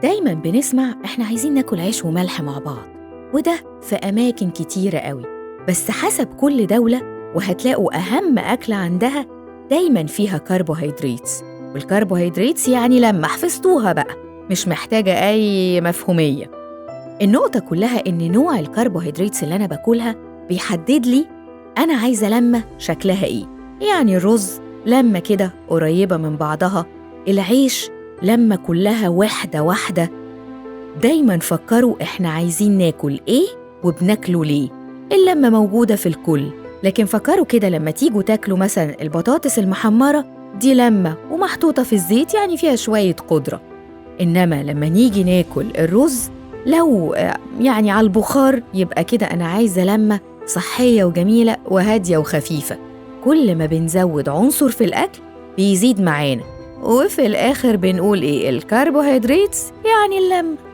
دايما بنسمع احنا عايزين ناكل عيش وملح مع بعض، وده في أماكن كتيرة قوي، بس حسب كل دولة وهتلاقوا أهم أكلة عندها دايما فيها كربوهيدرات. والكربوهيدرات يعني لما حفظتوها بقى مش محتاجة أي مفهومية. النقطة كلها إن نوع الكربوهيدرات اللي أنا باكلها بيحدد لي أنا عايزة لمة شكلها إيه. يعني الرز لمة كده قريبة من بعضها، العيش لمة كلها واحدة واحدة. دايماً فكروا إحنا عايزين ناكل إيه وبناكله ليه. اللمة موجودة في الكل، لكن فكروا كده لما تيجوا تاكلوا مثلاً البطاطس المحمرة، دي لمة ومحطوطة في الزيت يعني فيها شوية قدرة. إنما لما نيجي ناكل الرز لو يعني على البخار يبقى كده أنا عايزة لمة صحية وجميلة وهادية وخفيفة. كل ما بنزود عنصر في الأكل بيزيد معانا، وفي الآخر بنقول إيه؟ الكربوهيدرات يعني اللمة.